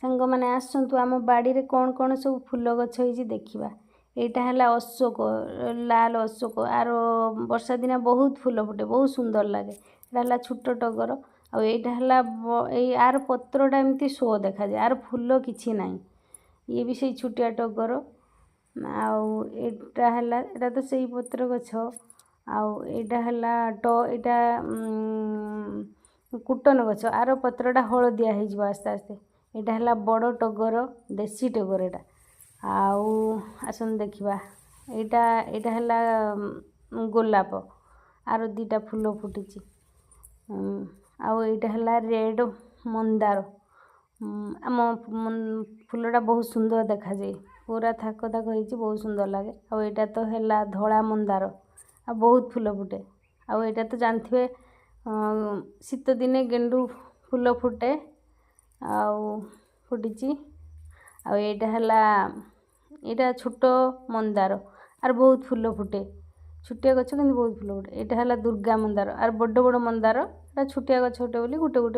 ସାଙ୍ଗମାନେ ଆସନ୍ତୁ, ଆମ ବାଡ଼ିରେ କ'ଣ କ'ଣ ସବୁ ଫୁଲ ଗଛ ହେଇଛି ଦେଖିବା। ଏଇଟା ହେଲା ଅଶୋକ, ଲାଲ ଅଶୋକ। ଆର ବର୍ଷା ଦିନେ ବହୁତ ଫୁଲ ଫୁଟେ, ବହୁତ ସୁନ୍ଦର ଲାଗେ। ଏଇଟା ହେଲା ଛୋଟ ଟଗର। ଆଉ ଏଇଟା ହେଲା ଏଇ ଆର ପତ୍ରଟା ଏମିତି ଶୋ ଦେଖାଯାଏ, ଆର ଫୁଲ କିଛି ନାହିଁ। ଇଏ ବି ସେଇ ଛୋଟିଆ ଟଗର। ଆଉ ଏଇଟା ହେଲା, ଏଇଟା ତ ସେଇ ପତ୍ର ଗଛ। ଆଉ ଏଇଟା ହେଲା ଏଇଟା କୁଟନ ଗଛ। ଆର ପତ୍ରଟା ହଳଦିଆ ହେଇଯିବ ଆସ୍ତେ ଆସ୍ତେ। ଏଇଟା ହେଲା ବଡ଼ ଟଗର, ଦେଶୀ ଟଗର ଏଇଟା। ଆଉ ଆସନ୍ତୁ ଦେଖିବା, ଏଇଟା ହେଲା ଗୋଲାପ। ଆର ଦୁଇଟା ଫୁଲ ଫୁଟିଛି। ଆଉ ଏଇଟା ହେଲା ରେଡ଼ ମନ୍ଦାର। ଆମ ଫୁଲଟା ବହୁତ ସୁନ୍ଦର ଦେଖାଯାଏ, ପୁରା ଥାକ ଥାକ ହେଇଛି, ବହୁତ ସୁନ୍ଦର ଲାଗେ। ଆଉ ଏଇଟା ତ ହେଲା ଧଳା ମନ୍ଦାର, ଆଉ ବହୁତ ଫୁଲ ଫୁଟେ। ଆଉ ଏଇଟା ତ ଜାଣିଥିବେ, ଶୀତ ଦିନେ ଗେଣ୍ଡୁ ଫୁଲ ଫୁଟେ, ଆଉ ଫୁଟିଛି। ଆଉ ଏଇଟା ହେଲା, ଏଇଟା ଛୋଟ ମନ୍ଦାର, ଆର ବହୁତ ଫୁଲ ଫୁଟେ। ଛୋଟିଆ ଗଛ କିନ୍ତୁ ବହୁତ ଫୁଲ ଫୁଟେ। ଏଇଟା ହେଲା ଦୁର୍ଗା ମନ୍ଦାର, ଆର ବଡ଼ ବଡ଼ ମନ୍ଦାର। ଏଇଟା ଛୋଟିଆ ଗଛ ଗୋଟେ ବୋଲି ଗୋଟେ ଗୋଟେ